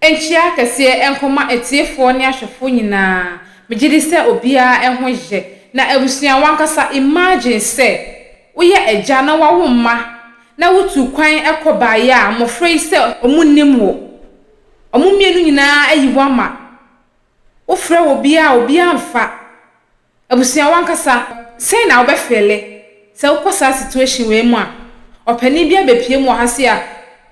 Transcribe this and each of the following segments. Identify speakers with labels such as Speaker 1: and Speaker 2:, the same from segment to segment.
Speaker 1: Nkyia kɛseɛ nkɔma atiefoɔ ne ahwɛfoɔ nyinaa. Megye di sɛ obiara ho yɛ. Na abusua wankasa imagine sɛ woyɛ agya na wawo mma na wotu kwan kɔ baeɛ a mmɔfra yi sɛ ɔmo nnim wo. Ɔmo mmienu nyinaa ayi wo ama. Wofrɛ wɔ biara a obiara mfa. Abusua wankasa sɛn na wobɛfeel sɛ wokɔ saa situation wei mu a ɔpanin bi abɛpie mu wɔ ha se a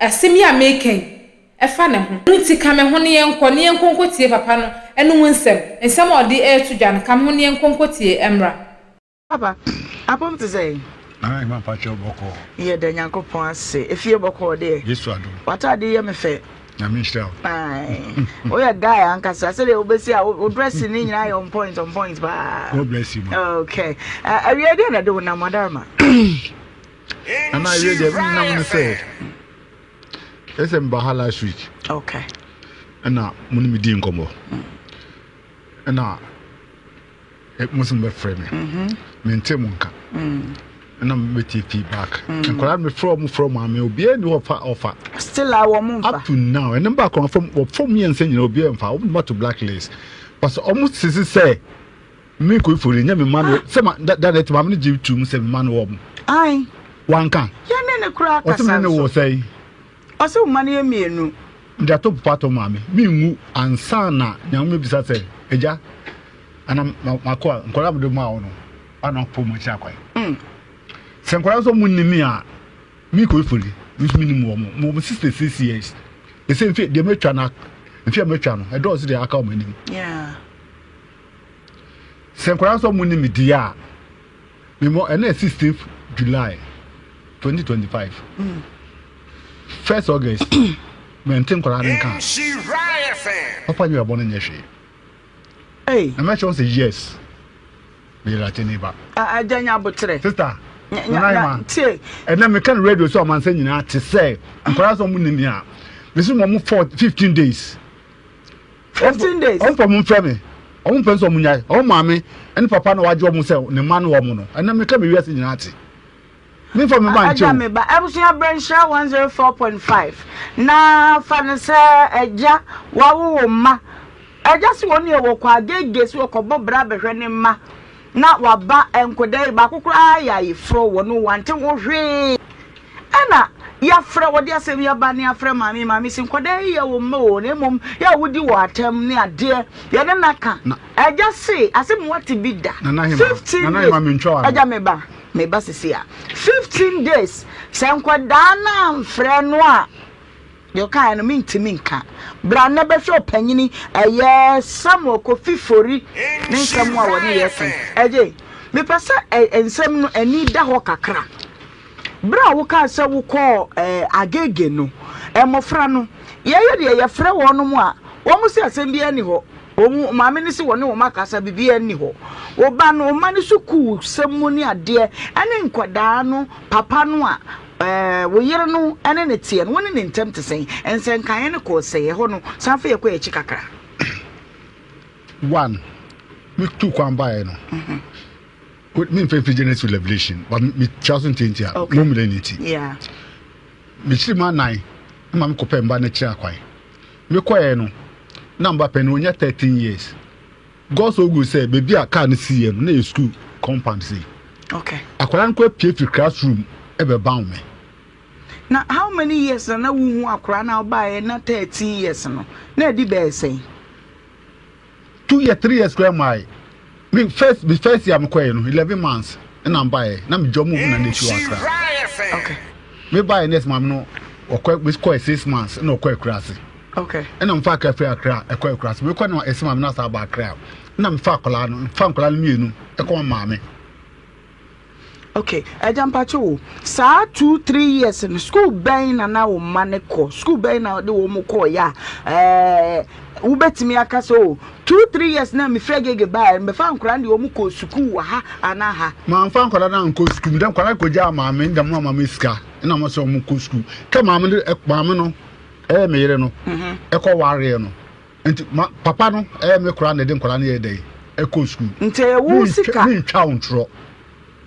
Speaker 1: asɛm yi a meka yi ɛfa ne ho. No nti ka me ho ne yɛnkɔ ne yɛnkɔ nkɔtie papa no ɛnum nsɛm nsɛm a ɔde ɛreto dwa no ka me ho ne yɛnkɔ nkɔtie mmra.
Speaker 2: Papa, apɔm te sɛ?
Speaker 3: Nana Ahima Mpakyɛw bɔkɔɔ.
Speaker 2: Yɛda Nyankopɔn ase. Efie bɔkɔɔ deɛ.
Speaker 3: Yesu adom.
Speaker 2: W'ataade yɛ me fɛ.
Speaker 3: Nyame nhyira wo.
Speaker 2: Aye. Woyɛ guy ankasa. Sɛdeɛ wobɛsi a wo dress ne nyinaa yɛ on point on point paa.
Speaker 3: God bless you ma.
Speaker 2: Okay. Awie deɛ na de wo nam adarma.
Speaker 3: Nana awie deɛ me nam no sɛ ɛsɛ meba ha last week.
Speaker 2: Okay.
Speaker 3: Ɛna mo ne me di nkɔmmɔ. Ɛna mo sɛ mobɛfrɛ me. Mente mo nka. Ɛna mebɛtie feedback. Nkwadaa no mefrɛ ɔmo frɛ ɔmo ame obiara ni hɔ fa ɔfa.
Speaker 2: Still a wɔn mfa.
Speaker 3: Up to now ɛne mba kɔn fam wɔfam mmiɛnsa nyinaa obiara mfa wɔn de ma to blacklist. But ɔmo sisi sɛ me kɔ ifori nyɛ me ma no sɛ ma da da ɛte maame no gye tu mu sɛ me ma no wɔ mo.
Speaker 2: Ayi.
Speaker 3: Wanka.
Speaker 2: Yɛn ne ne kura kasa
Speaker 3: nso. Ɔsɛ me ne ne wɔ sɛn.
Speaker 2: Ɔsɛ wo ma no yɛ mmienu.
Speaker 3: Mede ato popa ato maame. Menwu ansa na Nyame mebisa sɛ, Agya, ana makɔ a, nkwadaa mede maa wo no, ana ɔpo mu akyiri akwan? Mm. Sɛ nkwadaa nso ɔmo nni me a, me kɔ ifori, me nso menim wɔn. Mo wɔn 66 years. Ɛsɛ mfe deɛ matwa no, mfe a matwa no, ɛdɔɔso deɛ aka wɔn anim.
Speaker 2: Yeah.
Speaker 3: Sɛ nkwadaa nso ɔmo nni me deɛ a, Memmɔ ɛnɛ yɛ 16th July 2025. Mm. First August mente nkwadaa no nka. Papa nyɛ ɛbɔ no nyɛ hwee.
Speaker 2: Hey.
Speaker 3: Na mɛkyerɛ wɔn sɛ yes meyɛ latini ba.
Speaker 2: Agya nya aboterɛ.
Speaker 3: Sister Nana Ahima ɛnɛ meka no radio so amansa nyinaa te sɛ nkwadaa sɛ ɔmo nim a mesi mo ɔmo 4 15 days.
Speaker 2: 15 days.
Speaker 3: Ɔmo pɛ ɔmo nfrɛ me. Ɔmo mpɛ nso ɔmo nyae. Ɔmo maame ɛne papa na wagye ɔmo sɛ ne mma ne ɔmo no. Ɛnɛ meka me wiase nyinaa te. Me nfa me ba nkyɛ
Speaker 2: o. Agya me ba. Abusua brɛ nhyira 104.5 na fa no sɛ agya wawo wo mma. Agya se wɔn deɛ wɔkɔ agege se wɔkɔbɔ bra bɛhwɛ ne mma na waba nkɔda yi baako koraa yɛ ayeforɔ wɔ no wante ho hwee. Ɛna yɛafrɛ wɔde asɛm yi aba ne afrɛ maame maame si nkwadaa yi yɛ wo mma o na mmom yɛ a wodi wɔ atɛm ne adeɛ yɛne no aka agya se asɛm wate bi da 15 days agya meba meba sisi a 15 days sɛ nkwadaa no amfrɛ no a deɛ ɔkaeɛ no mentumi nka bra na bɛhwɛ ɔpanyini ɛyɛ Samuel Kofi Fori ne nsɛm a wɔne yɛ ka ɛgye mepɛ sɛ nsɛm no ani da hɔ kakra. Bere a wokaa sɛ wokɔɔ eh, Agege no, mmofra no, yɛyɛ deɛ yɛfrɛ wɔn a, wɔn se asɛm biara nni hɔ. Wɔn maame no se wɔne wɔn akasa, biribiara nni hɔ. Wo ba no, wo mma no sukuu sɛm mu ne adeɛ, ɛne nkwadaa no, papa no a eh, wo yere no ne ne teɛ no, wo ne ne ntam te sɛn? Nsɛnkaeɛ no kɔɔ sɛn? Ɛhɔ no, san fa yɛkɔ yɛn akyi kakra.
Speaker 3: One, metu kwan baeɛ no, mm -hmm. Me nfa mfiri Genesis to Revelation but me tua so ntiantia mo mmerɛ ne ti. Mekyiri mu anan ma me kɔpɛ mba no kyerɛ akwan. Mekɔɛ no na mba pɛ no onya 13 years. God so good sɛ baabi a car no si yɛ no na yɛ school compound sei.
Speaker 2: Okay.
Speaker 3: Akwadaa no kɔ apue firi classroom ɛbɛban me.
Speaker 2: Na how many years na na wohu akwadaa na ɔbaeɛ na 13 years no na ɛdi bɛyɛ sɛn?
Speaker 3: 2 years 3 years koraa maae. Me first me first year mekɔɛ no 11 months ɛna mbaeɛ na megya ɔmo mu na n'akyi wɔ Accra. Me baeɛ next maame no ɔkɔ mekɔɛ 6 months ɛna ɔkɔ akura ase. Ɛna mfa Accra firi Accra ɛkɔ akura ase mekɔ na ɛsɛ maame no asa aba Accra ɛna mfa akwadaa no mfa nkwadaa no mmienu ɛkɔ ma maame.
Speaker 2: Okay, agya mpakyɛ o, saa 2, 3 years no, school bɛn na na wo mma ne kɔ? School bɛn na de wɔn kɔɔ yɛ a ɛɛ wobɛtumi aka sɛ o 2, 3 years na mefiri Agege baa mbɛfa nkwadaa no de wɔn kɔ sukuu wɔ ha anaa ha?
Speaker 3: Mamfa nkwadaa no ankɔ sukuu, mede nkwadaa no kɔgyaa maame, ndɛ mo maame sika ɛna mo sɛ wɔn kɔ sukuu. Kɛ maame no maame no ɛyɛ me yere no ɛkɔ wareɛ no nti ma papa no ɛyɛ me koraa na ɛde nkwadaa no yɛ dɛ ɛkɔ sukuu.
Speaker 2: Nti ɛyɛ wo sika?
Speaker 3: Mentwa wo ntorɔ.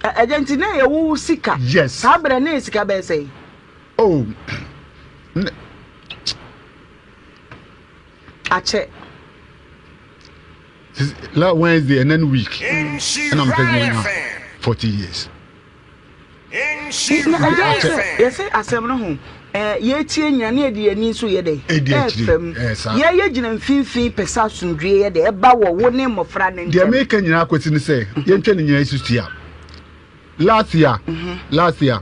Speaker 2: Ɛgya nti na ɛyɛ wo sika?
Speaker 3: Yes.
Speaker 2: Saa berɛ na ɛyɛ sika bɛyɛ sɛn?
Speaker 3: Oh.
Speaker 2: Akyɛ.
Speaker 3: La Wednesday ɛnɛ no week ɛna mepɛ sɛ menya 40 years.
Speaker 2: Na ɛgya sɛ yɛsɛ asɛm no ho yɛtie nyina ne yɛde yɛni nso yɛ dɛ ɛfam yɛyɛ gyina mfimfini pɛ sɛ asomdwie yɛ dɛ ɛba wɔ wo ne mmɔfra no ntam.
Speaker 3: Deɛ meka nyinaa kɔsi ne sɛ yɛntwa ne nyinaa susu a last year mhm. last year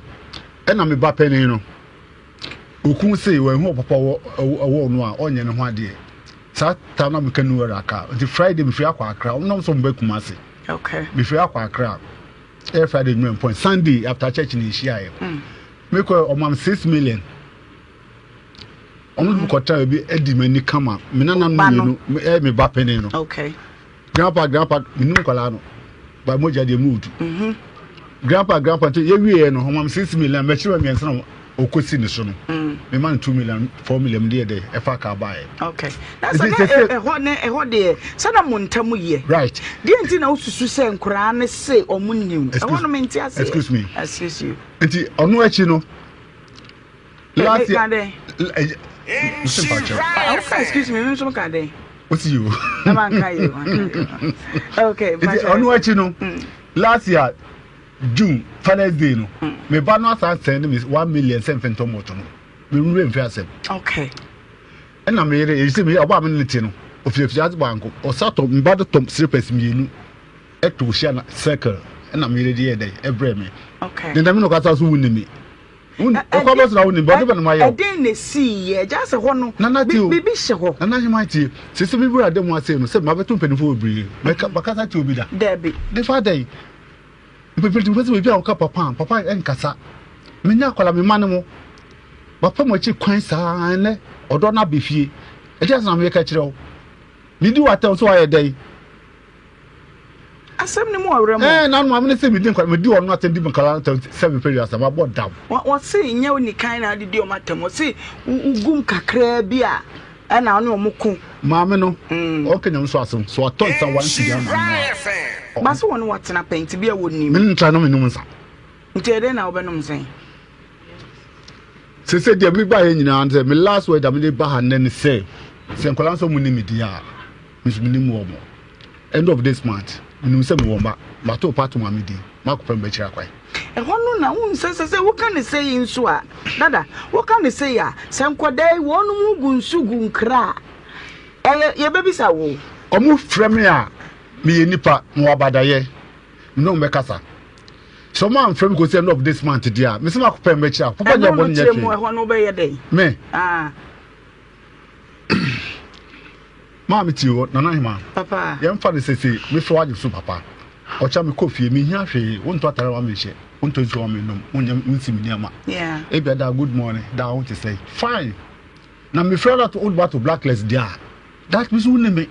Speaker 3: ɛna me ba panin no okun se wɔn ho ɔpapa wɔ no a ɔnyɛ ne ho adeɛ saa time na meka new era aka nti Friday mefiri akɔ Accra ɔmo nam sɛ ɔmo bɛ Kumasi mefiri akɔ Accra. Ɛyɛ Friday nwura point Sunday after church na ehyia yɛ. Mm. Mekɔ ɔmam 6 million. Ɔmo mm. kɔtra baabi adi m'ani kama. Me nana no mmienu ɛyɛ me ba panin no.
Speaker 2: Okay.
Speaker 3: Grandpa, grandpa, menim nkwadaa no. Ba mogya deɛ mu odu. Mm-hmm. Grandpa, grandpa nti yɛwie yɛ no ɔmam 6 million mɛkyerɛ mmiɛnsa na ɔkɔsi ne so no. Mm. Mema no 2 million 4 million deɛ dɛ ɛfa kaa baeɛ.
Speaker 2: Okay. Na sɛ na ɛhɔ ne ɛhɔ deɛ sɛ na mo ntam yɛ.
Speaker 3: Right.
Speaker 2: Deɛ nti na wosusu sɛ nkoraa ne se ɔmo nim. Ɛhɔ no mente aseɛ.
Speaker 3: Excuse me.
Speaker 2: Excuse you.
Speaker 3: Nti ɔno akyi no.
Speaker 2: Last year. Excuse me, me nso ka dɛn.
Speaker 3: Wosi yi o.
Speaker 2: Ɛma nka yi o. Okay.
Speaker 3: Nti ɔno akyi no. Last year June Father's Day no. Me ba no asan send me 1 million sɛ mfɛntɔ mɔto no. Me nwura mfi asɛm.
Speaker 2: Okay.
Speaker 3: Ɛna me yere ɛsɛ me ɔbaa me ne te no ofirafira adze baako ɔsa tɔ mba do tɔ slippers mmienu ɛto hyia na circle ɛna me yere de yɛ dɛ ɛbrɛ me.
Speaker 2: Okay.
Speaker 3: Ne dɛm na ɔkasa so wuni mi. Ɔkɔ bɛ sra wuni bɔde bɛ no ma yɛ.
Speaker 2: Ɛdɛn na esi yɛ ɛgya sɛ hɔ no.
Speaker 3: Nana tie o.
Speaker 2: Biribi hyɛ hɔ.
Speaker 3: Nana ahema tie sisi mi wura dɛm ase no sɛ ma bɛto mpanyinfoɔ bebree mɛka makasa tie obi da.
Speaker 2: Dɛbi.
Speaker 3: De fa dɛn. Mpɛpɛnti mpɛ sɛ baabi a wɔka papa a, papa nkasa. Menyɛ akwadaa, me mma ne mo. Mapa mo akyi kwan saa ɛnɛ ɔdɔ no aba fie. Ɛdeɛ asɛm na meka kyerɛ wo. Medi w'atɛm sɛ woayɛ dɛn?
Speaker 2: Asɛm no mu ɔwerɛ
Speaker 3: mɔ. Ɛɛ nanu maame no sɛ medi nkwadaa medi ɔno atɛm di nkwadaa atɛm sɛ mepɛ wiase mabɔ dam.
Speaker 2: Wɔse nyɛ wo nikan na ade di ɔmo atɛm wɔse wogum kakraa bi a Ɛna ɔne ɔmo ko.
Speaker 3: Maame no, ɔka nyame so asem, so watɔ nsa one cedi ama no
Speaker 2: a. Ba so wɔne watena pɛn nti bia wɔnim.
Speaker 3: Me ntra no menom nsa.
Speaker 2: Nti ɛdɛn na wobɛnom nsa yi?
Speaker 3: Sese deɛ me baeɛ nyinaa sɛ me last word a mede ba ha nnɛ ne sɛ sɛ nkwadaa nso ɔmo nim me deɛ a me nso menim wɔn. End of this month menim sɛ mewɔ mma mato pa ato maame din makɔpɛ me bɛkyerɛ akwan.
Speaker 2: Ɛhɔ no na wohu sɛ sɛ sɛ woka no sei nso a, dada, woka no sei a, sɛ nkwadaa yi wɔnom gu nsu gu nkra a, ɛyɛ yɛbɛbisa wo.
Speaker 3: Wɔn frɛ me a, meyɛ nipa, mewɔ abadayɛ, me ne wɔn bɛkasa. Sɛ wɔn amfrɛ me kɔsi end of this month deɛ a, mese makɔpɛ mbɛkyerɛ a, papa nyɛ
Speaker 2: Ɛno no
Speaker 3: bɔne nyɛ
Speaker 2: kyerɛ mu
Speaker 3: hwee.
Speaker 2: ɛhɔ no wobɛyɛ dɛn?
Speaker 3: Me,
Speaker 2: Ah.
Speaker 3: Maame tie o, Nana Hemaa.
Speaker 2: Papa.
Speaker 3: Yɛmfa no sese, mefrɛ wo agye so papa. Ɔkyena mekɔ fie, menhia hwee, wontɔ atare ma menhyɛ, wontɔ nsuo ma mennom, wonyɛ wonsi me nneɛma.
Speaker 2: Yeah.
Speaker 3: Ebia daa good morning, daa wo te sɛn. Fine. Na mefrɛ no ato wode ato blacklist deɛ a, that means wo ne me.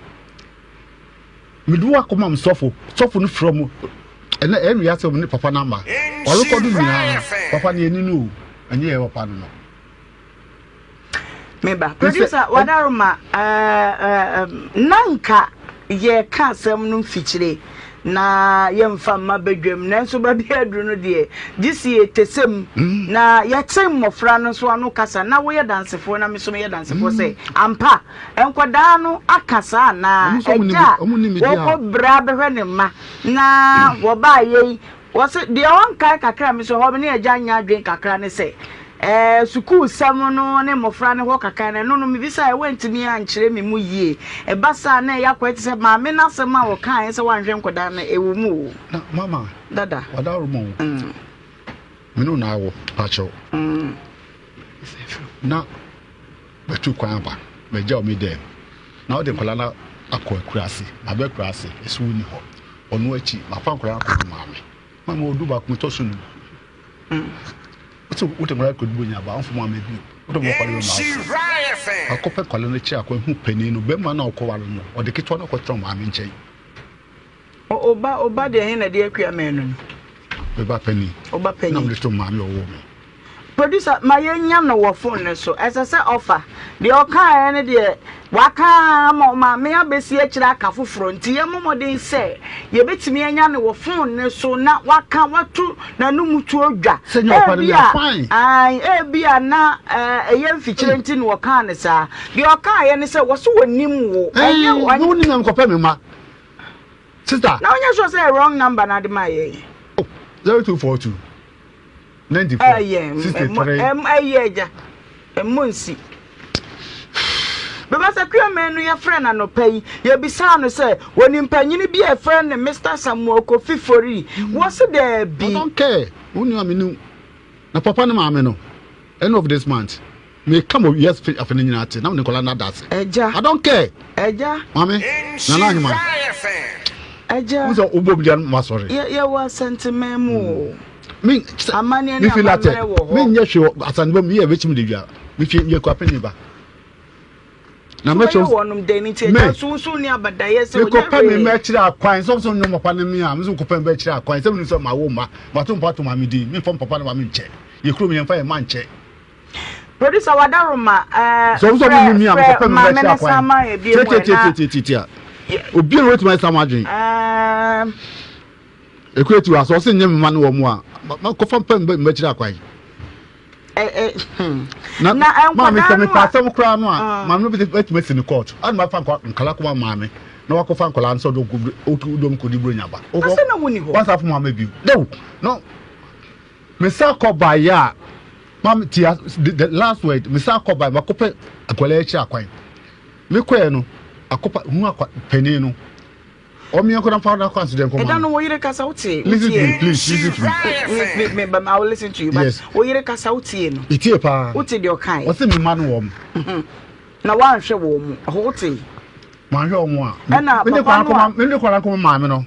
Speaker 3: Mede wo akɔma me sɔfo, sɔfo no frɛ mo. Ɛnɛ ɛyɛ wiase ɔmo ne papa namba. Ɔrekɔdo nyinaa, papa no yɛni no o, ɛnyɛ yɛ papa no no.
Speaker 2: Meba. Producer Wadaroma, na nka yɛka asɛm no mfikyire na yɛmfa mma badwam, nanso baabi aduru no deɛ, gye si yɛtɛsɛ mu mm. na yɛte mmɔfra no nso ano kasa na woyɛ dansefoɔ na me nso meyɛ dansefoɔ sɛ mm. ampa nkwadaa no aka saa anaa agya a wɔkɔ bra bɛhwɛ ne mma na wɔbaa yei Wɔse deɛ ɔnkae kakra a mesɔ hɔ me ne agya nyɛ adwene kakra ne sɛ ɛɛ sukuu sɛm no ne mmɔfra no hɔ kakra no ɛno no mebisaeɛ wantumi ankyerɛ me mu yie. Ɛba saa na ɛyɛ akɔyɛ te sɛ maame no asɛm a ɔkaeɛ sɛ wanhwɛ nkwadaa no ɛwɔ mu o.
Speaker 3: Na mama
Speaker 2: Dada.
Speaker 3: Wadaworo ma o. Me ne wo na awo pakyɛw. Na matu kwan aba magya wo me dɛm na wode nkwadaa no akɔ akuraase maba akuraase ɛsɛ wonni hɔ. Ɔno akyi, mafa nkwadaa no akɔdu maame. Maame ɔdu baako metɔ so num. Wote wote nkwadaa kɔdu bonya ba ɔmfa maame bio. Wode mo kɔle ma afo. Akɔpɛ nkwadaa no akyi akɔ ehu panin no bɛrima no a ɔkɔware no ɔde ketewa no akɔtena maame nkyɛn.
Speaker 2: Oba oba deɛ he na de akua mɛnu no.
Speaker 3: Me ba panin.
Speaker 2: Oba panin.
Speaker 3: Na mede to maame ɔwɔ me.
Speaker 2: Producer, ma yɛnya no wɔ phone no so. Ɛsɛ sɛ ɔfa. Deɛ ɔkaeɛ no deɛ, waka ara ama ɔmaame abɛsi akyire aka foforɔ. Nti yɛmmɔ mmɔden sɛ yɛbɛtumi anya no wɔ phone no so na waka, watu n'anom tuo dwa.
Speaker 3: Sɛ nyɛ ɔfa no deɛ, fine.
Speaker 2: Ae, ebia na ɛyɛ mfikyire nti na ɔkaa no saa. Deɛ ɔkaeɛ ne sɛ, wɔse wɔnim wo.
Speaker 3: Ɛnyɛ. Ɛɛ, wonim na mekɔpɛ me mma. Sister.
Speaker 2: Na wonyɛ sure sɛ ɛyɛ wrong number na ade maa yɛn?
Speaker 3: Oh, 0242 94 63.
Speaker 2: Ɛyɛ agya, ɛmmɔ nsi. Because Akuaman no yɛfrɛ no anɔpa yi, yɛbisaa no sɛ wɔnim panyini bi a yɛfrɛ no Mr. Samuel Kofi Fori. Wɔse daabi.
Speaker 3: I don't care. Wo nua me ni. Na papa ne maame no, end of this month. Me ka mo yes fi afe no nyinaa te na me ne nkɔla no ada ase.
Speaker 2: Agya.
Speaker 3: I don't care.
Speaker 2: Agya.
Speaker 3: Maame, Nana Ahima.
Speaker 2: Agya.
Speaker 3: Wo sɛ wobɔ bi deɛ ma sɔre.
Speaker 2: Yɛ yɛ wɔ Asanteman mu o.
Speaker 3: Me
Speaker 2: Amanneɛ ne amammerɛ wɔ hɔ.
Speaker 3: Me nyɛ hwee wɔ Asanteman mu yɛ bɛkyim de dwa. Me fi yɛ kura panyin ba.
Speaker 2: Na mɛ kyerɛ wɔnom dɛn nti agya nso nso ni abadayɛ sɛ
Speaker 3: ɔnyɛ hwee. Mekɔpɛ me mma akyiri akwan sɛ ɔsɛ ɔnyɛ papa ne me a me nso mekɔpɛ me mma akyiri akwan sɛ menim sɛ mawo mma mato mpa to maame din memfa papa ne maame nkyɛ yɛ kurom yɛmfa yɛn mma nkyɛ.
Speaker 2: Producer Wadaroma
Speaker 3: eh, sɛ ɔsɛ ɔmo mi a mekɔpɛ me mma akyiri akwan tiatiatiatiatia obiara wetumi ayɛ saa mo adwene ekura ti wa sɛ ɔsɛ nyɛ me mma ne wɔn a makɔfa mpɛ mma akyiri akwan.
Speaker 2: Na
Speaker 3: maame sɛ mepɛ asɛm koraa no a maame no bɛtumi asi ne court ana mafa nkɔla kɔma maame na wakɔfa nkɔla no sɛ ɔde ɔm kɔdi buronya ba wansa fo maame bio no no mesa kɔ baeɛ a maame tia the last word mesa kɔ baeɛ makɔpɛ akwadaa akyi akwan mekɔɛ no akɔpa hu akwa panin no Ɔmo yɛn kɔ na fa na kɔ asodɛ nkɔma.
Speaker 2: Ɛda no wo yere kasa wo tie.
Speaker 3: Listen to me please listen to
Speaker 2: me. Me me me I will listen to you but yes. wo yere kasa wo tie no.
Speaker 3: Etie paa.
Speaker 2: Wo te deɛ ɔkae.
Speaker 3: Ɔse me ma no wɔn.
Speaker 2: Mhm. Na wanhwɛ wɔn mu ɛhɔ wo te.
Speaker 3: Manhwɛ wɔn a.
Speaker 2: Ɛna papa no a.
Speaker 3: Me de kɔ na kɔma maame no.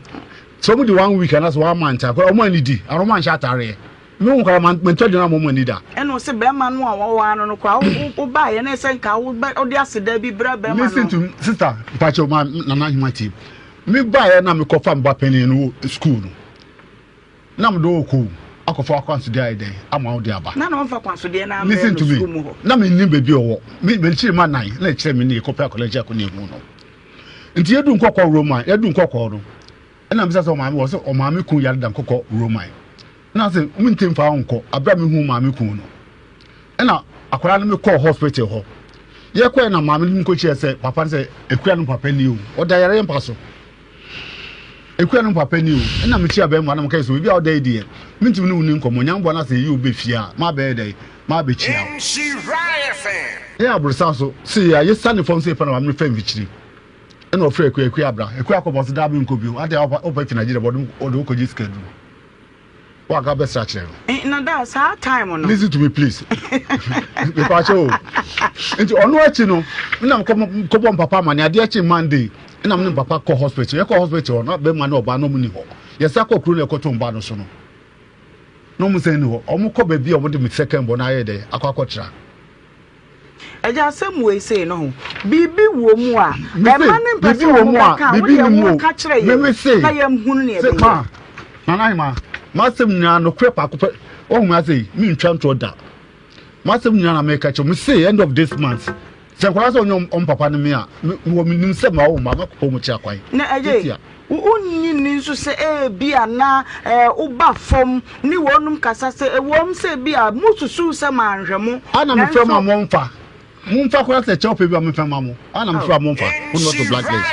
Speaker 3: Sɛ wɔn di one week anaasɛ one month a wɔn ani di ana wɔn anhyɛ ataareɛ. Me hu koraa mantɔ aduane amma wɔn anni da.
Speaker 2: Ɛna ɔse bɛɛma no a wɔwaa no no koraa wo baeɛ na ɛsɛ nka wode aseda bi brɛ bɛɛma no.
Speaker 3: Listen to me sister mpakyɛw ma nana ahima tie me baeɛ na mekɔ fa me ba panin no wɔ school no na mede wɔ kɔ akɔfa akwansodeɛ ayɛ dɛn ama wo de aba.
Speaker 2: Na na ɔmfa kwansodeɛ no
Speaker 3: ambrɛ
Speaker 2: no
Speaker 3: to
Speaker 2: school mu hɔ.
Speaker 3: Na mennim baabi ɔwɔ me mekyerɛ ma nan na ɛkyerɛ me ne yɛkɔpɛ akwadaa akyi akɔ ne ehu no nti yɛdu nkɔkɔ Roman yɛdu nkɔkɔ no Ɛna mebisa sɛ ɔmaame wɔ sɛ ɔmaame kun yare da nkɔkɔ Roman. Ɛna sɛ mente mfa wo nkɔ abere a mehu maame kun no. Ɛna akwadaa no mekɔɔ hospital hɔ. Yɛkɔɛ na maame no nkɔkyerɛ sɛ papa no sɛ akua no papa ni o. Ɔda yare mpa so. Akua no papa ni o. Ɛna mekyia bɛrima na meka sɛ obi a ɔda yi deɛ mentumi ne wo ni nkɔmmɔ. Nyamboa no asɛ yi wo bɛ fie a mabɛyɛ dɛn mabɛkyia wo. Yɛ aborosan so se yɛ a yɛsiane fam sɛ yɛpɛ na maame no fa mfikyiri. Ɛna ɔfrɛ Akua, Akua bra. Akua akɔ bɔ so daa menkɔ bio. Adɛn a wopɛ fi Nigeria bɔ ɔde wo kɔgye sika duru. Woanka bɛsra kyerɛ no.
Speaker 2: Eh, na da saa time no.
Speaker 3: Listen to me please. Mepaakyɛ o. Nti ɔno akyi no, na mekɔbɔ mpapa ama ne adeɛ kye Monday. Ɛna me ne papa kɔ hospital. Yɛkɔ hospital hɔ na bɛrima ne ɔbaa no ɔmo ni hɔ. Yɛsa kɔ kuro na yɛkɔto mbaa no so no. Na ɔmo sɛn ni hɔ. Ɔmo kɔ baabi a ɔmo de me second bɔ no ayɛ dɛ akɔ akɔtra.
Speaker 2: Agya asɛm wei sei no ho biribi wɔ mu a ɛma ne mpɛ sɛ wɔn bɛka a wodeɛ wo ka kyerɛ yɛn na yɛn hunu nea ɛbɛyɛ.
Speaker 3: Nana Ahima, m'asɛm nyinaa nokorɛ paako pɛ wɔhu me ase yi mentwa ntorɔ da m'asɛm nyinaa na meka kyerɛ me se end of this month sɛ nkwadaa sɛ ɔnyɛ ɔm papa no me a mewɔ menim sɛ ma wo mma mɛkɔpɔ mu kyerɛ kwan
Speaker 2: na ɛgye Wonnye nni nso sɛ ebia na woba fam ne wɔnom kasa sɛ, ɛwom sɛ ebia mosusuw sɛ manhwɛ mo,
Speaker 3: Ana mefrɛ mo a momfa? Momfa koraa sɛ kyɛw pɛ bi a memfa mma mo. Ana mefrɛ a momfa? Wo not to blacklist.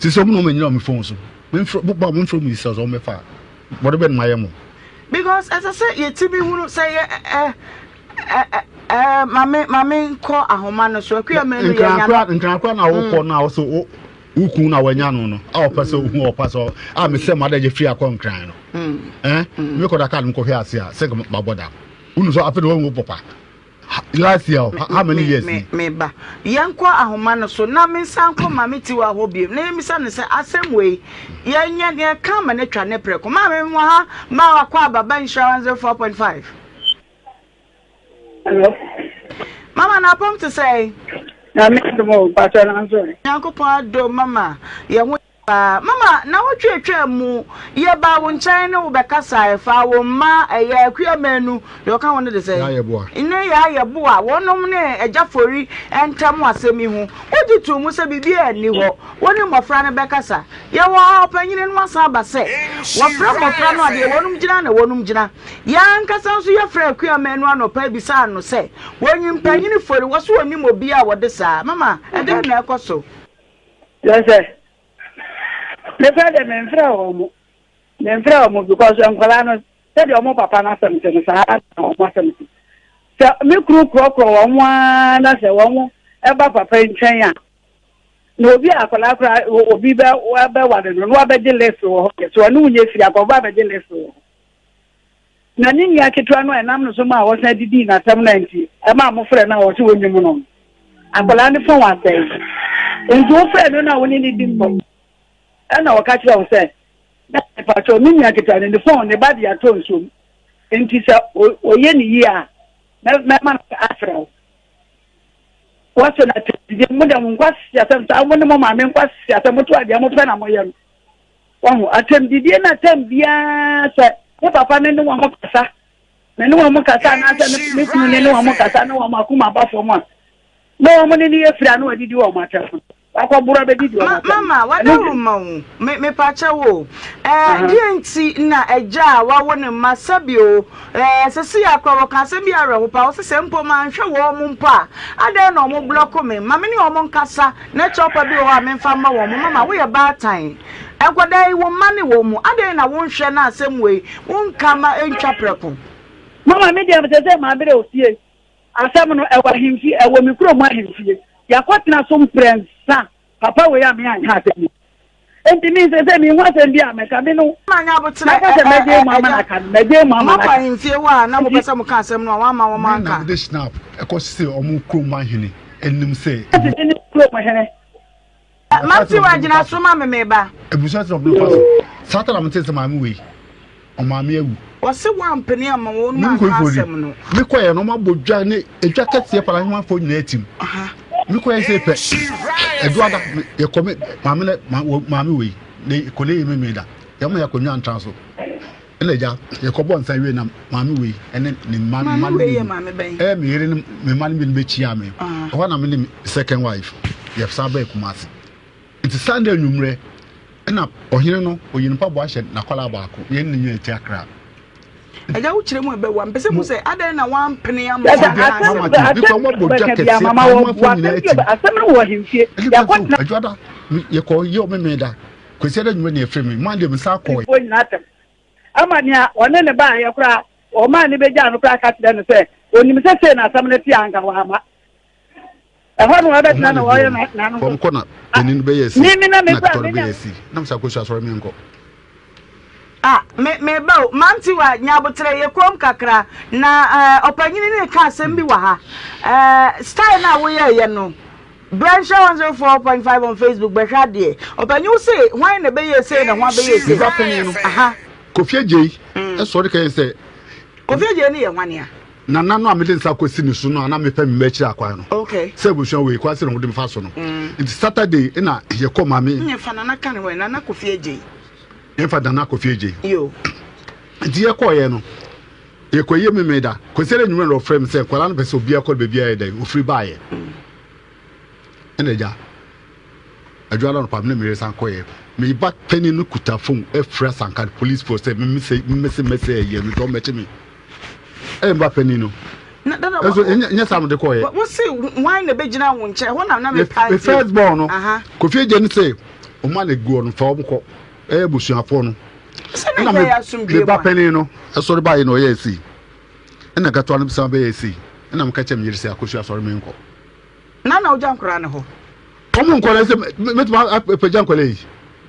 Speaker 3: Sisi ɔmo na ɔmo anyina wɔ me phone so. Memfrɛ mo ba momfrɛ mo sisi sɛ ɔmo bɛfa a. Bɔde bɛn na mayɛ mo?
Speaker 2: Because ɛsɛ sɛ yɛtumi hunu sɛ yɛ ɛ ɛ ɛ maame maame nkɔ ahoma no so akua mmienu yɛ
Speaker 3: nya no. Nkrankora na wokɔ no a wɔsɛ wo wo kun na wanya no no a ɔpɛ sɛ ohu ɔpa sɛ a mesɛ mo adagye firi akɔ nkran no ɛn mekɔ da kaa no mekɔhwɛ ase a sɛ mabɔ dam wonu sɛ afei na wahu wo papa last year how many years ni
Speaker 2: me ba yɛnkɔ ahoma no so na mensan nkɔ maame tiwa hɔ biom na yɛmmisa no sɛ asɛm wei yɛnyɛ yɛka ama no atwa ne prɛko maame mewɔ ha ma wakɔ aba ba nhyira 104.5
Speaker 4: Hello.
Speaker 2: Mama na apɔm te sɛn?
Speaker 4: Nyame adom o, mpakyɛ na nso.
Speaker 2: Nyankopɔn adom mama yɛ ho. Paa. Mama, nawɔtwe atwaa mu, yɛbaa wo nkyɛn ne wo bɛkasaeɛ faa wo mma ɛyɛ Akua Manu, deɛ ɔka ho no de sɛn?
Speaker 3: Yaa Yeboah.
Speaker 2: Ne Yaa Yeboah, wɔnom ne Agya Fori ntam asɛm yi ho. Wogye too mu sɛ biribiara nni hɔ, wo ne mmɔfra no bɛkasa. Yɛwɔ ha, ɔpanyini no asan aba sɛ wɔfrɛ mmɔfra no a, deɛ wɔnom gyina na wɔnom gyina. Yɛn ankasa nso yɛfrɛɛ Akua Manu anɔpa bisaa no sɛ, wɔnyim Panyini Fori, wɔse wɔnnim obiara a wɔde saa. Mama, ɛdɛn na ɛkɔ so?
Speaker 4: Kyerɛ sɛ, me koraa deɛ memfrɛ wɔn mo, memfrɛ wɔn mo because nkwadaa no sɛdeɛ wɔn papa no asɛm te no saa ara na wɔn asɛm te. Sɛ me kunu korɔkorɔ wɔn ara na sɛ wɔn ba papa nkyɛn a, na obi a akwadaa koraa obi bɛ bɛware no na wabɛgye list wɔ hɔ deɛ, so ɔne wo nyɛ firi akɔba abɛgye list wɔ hɔ. Na ne nua ketewa no a ɛnam no so maa wɔsan didii n'asɛm no nti, ɛmaa mofrɛɛ no a ɔse onnim no no, akwadaa no fon asɛe. Nti wofrɛɛ no no a wo ne no di nkɔmmɔ, ɛna ɔka kyerɛɛ wo sɛ, Dad, mepakyɛw, me nua ketewa no, ne fon, ne ba de atɔ nsuom, nti sɛ ɔyɛ no yie a, mɛma no afrɛ wo. Wɔsɛ no atɛmdidie, mo deɛ mo nkwaseasɛm saa, mo ne mo maame nkwaseasɛm, moto adeɛ mopɛ na moyɛ no. Wahu, atɛmdidie no atɛm biara sɛ ne papa ne ne wɔn kasa, ne ne wɔn kasa anaasɛ ne ne kunu ne ne wɔn kasa ne wɔn akoma ba fam a, na wɔn ne ne yɛ firi a na wɔadidi wɔn atɛm no. Wakɔboro abɛdidi wɔn atɛm.
Speaker 2: Mama, wadawuruma wo, me mepakyɛ wo, ɛɛ deɛ nti na agya a wawo ne mma sɛbi o, ɛɛ sɛsi akora wɔka asɛm bi awerɛho paa, wɔsɛ sɛ mpo manhwɛ wɔn mpo a, adɛn na wɔn blɔko me, ma me ne wɔn nkasa. Na kyɛwpa bi wɔ hɔ a memfa mma wɔn. Mama, woyɛ baatan. Nkwadaa yi, wo mma ne wɔn mu. Adɛn na wonhwɛ na asɛm wei, wonka ma ɛntwa prɛko?
Speaker 4: Mama, me deɛ seesei mabrɛ o, tie. Asɛm no, ɛwɔ ahemfie, ɛwɔ me kurom ahemfie. Yɛakɔtena so mprɛnsa. Papa wei a me anka asɛm yi. Enti me seesei menhu asɛm bi a mɛka. Me no,
Speaker 2: Manya aboterɛ,
Speaker 4: mɛka sɛ mɛgye mu ama no
Speaker 2: agya.
Speaker 4: aka no, mɛgye mu ama no
Speaker 2: Moakɔ
Speaker 4: aka.
Speaker 2: ahemfie hɔ a na mopɛ
Speaker 4: Enti
Speaker 2: sɛ moka asɛm no a, wɔamma wɔn
Speaker 3: Me na
Speaker 2: anka.
Speaker 3: mede Schnapp kɔsesee wɔn kurom ahene anim sɛ.
Speaker 4: Asese ne kurom hene.
Speaker 2: Mate wa gyina so ma me me ba.
Speaker 3: Abusua sɛ ɔmo fa so. Saa ta na mete sɛ maame wei ɔmaame awu.
Speaker 2: Ɔse wampene amma wɔn mu anka asɛm no.
Speaker 3: Me kɔ yɛ no ɔmo abɔ dwa ne edwa kɛseɛ pala ahemafoɔ nyinaa tim. Me kɔ yɛ sɛ pɛ ɛduada yɛ kɔ me maame ne maame wei ne kɔ ne yɛ me me da yɛ mo yɛ kɔ nwa ntra so. Ɛna agya, yɛkɔbɔɔ nsa wiei na maame wei ne ne mma mma no mmienu, ɛyɛ me yere ne me mma no mmienu bɛkyiaa me. Ɛhɔ na me ne me second wife yɛsan baa Kumasi. Nti Sunday anwummerɛ ɛna ɔhene no ɔyi ne mpaboa hyɛ n'akwadaa baako, yɛn ne nyinaa ti Accra.
Speaker 2: Agya wo kyerɛ mu ɛbɛwa mpɛ sɛ mu sɛ adɛn na wampene ama
Speaker 4: Sɛ asɛm
Speaker 3: Mama ti, bikɔ ɔmo abɔ dwa kɛseɛ paa, ɔmo afɔ nyinaa ti.
Speaker 4: Asɛm no wɔ ahemfie. Yɛakɔtena.
Speaker 3: Adwada, yɛkɔ yɛ ɔmemee da. Kwasiada anwummerɛ na yɛfrɛ me, Monday me san kɔɔe.
Speaker 4: Foɔ nyinaa atɛm ama nea ɔne ne baeɛ koraa, ɔmaa ne bɛgyaa no koraa ka kyerɛ no sɛ ɔnim sɛ sei na asɛm no te a anka wamma. Ɛhɔ na ɔbɛtena na ɔyɛ n'ano.
Speaker 3: Fam kɔ na panin no bɛyɛ si,
Speaker 4: Me me na me
Speaker 3: na
Speaker 4: kura
Speaker 3: ketewa no
Speaker 4: me nya.
Speaker 3: bɛyɛ si. Na me sɛ akosua sɔre menkɔ.
Speaker 2: Ah, me me ba o, mante wa nya aboterɛ yɛ komm kakra na eh, ɔpanyini no reka asɛm bi wɔ ha. Eh, style no a woyɛɛyɛ no, Bra nhyira 104.5 on Facebook bɛhwɛ adeɛ. Ɔpanyin wo se hwan na ɛbɛyɛɛ sei na hwan bɛyɛɛ sei.
Speaker 3: Me ba panyin no,
Speaker 2: Aha.
Speaker 3: Kofi Adjei sɔre ka yɛn sɛ.
Speaker 2: Kofi Adjei no yɛ hwan a?
Speaker 3: Nana no a mede nsa kɔsi ne so no a na mepɛ me mma akyiri akwan no.
Speaker 2: Okay.
Speaker 3: Sɛ abusua wei kwan sɛ na wɔde me fa so no. Nti Saturday na yɛkɔ maame.
Speaker 2: Nyɛ fa Nana ka ne hɔ Nana Kofi Adjei.
Speaker 3: Yɛmfa Nana Kofi Adjei.
Speaker 2: Yo.
Speaker 3: Nti yɛkɔɔyɛ no, yɛkɔyie Memeda. Kwasiada anwummerɛ na ɔfrɛ me sɛ nkwadaa no pɛ sɛ obiara kɔ ne baabi a ɛyɛ dɛn, ɔfiri baeɛ. Ɛna agya, adwuma no anɔpa me ne me yere san kɔeɛ. Me ba panin no kuta phone afiri asanka police force sɛ memmese memmese mmɛsɛ ɛyɛ no nti ɔmmɛkye me. Ɛyɛ me ba panin no.
Speaker 2: Na dada
Speaker 3: Ɛnso ɛnyɛ ɛnyɛ saa mede kɔeɛ.
Speaker 2: wo se hwan na ɛbɛgyina wo nkyɛn hɔ na na
Speaker 3: Me
Speaker 2: mepaa
Speaker 3: me
Speaker 2: tie.
Speaker 3: first born no,
Speaker 2: Aha.
Speaker 3: Kofi Agye no se ɔma no guo no fa wɔn kɔ. Ɛyɛ abusuafoɔ no.
Speaker 2: Sɛ na
Speaker 3: Ɛna
Speaker 2: yɛyɛ
Speaker 3: me
Speaker 2: asomdwoeɛ
Speaker 3: me
Speaker 2: mu
Speaker 3: ba
Speaker 2: a.
Speaker 3: panin no ɛsɔre baeɛ na ɔyɛɛ sei. Ɛna ketewa no san bɛyɛɛ sei. Ɛna meka kyerɛɛ me yere sɛ Akosua sɔre menkɔ.
Speaker 2: Na na wogya nkwadaa no hɔ?
Speaker 3: Wɔn nkwadaa sɛ mɛtumi apagya nkwadaa yi.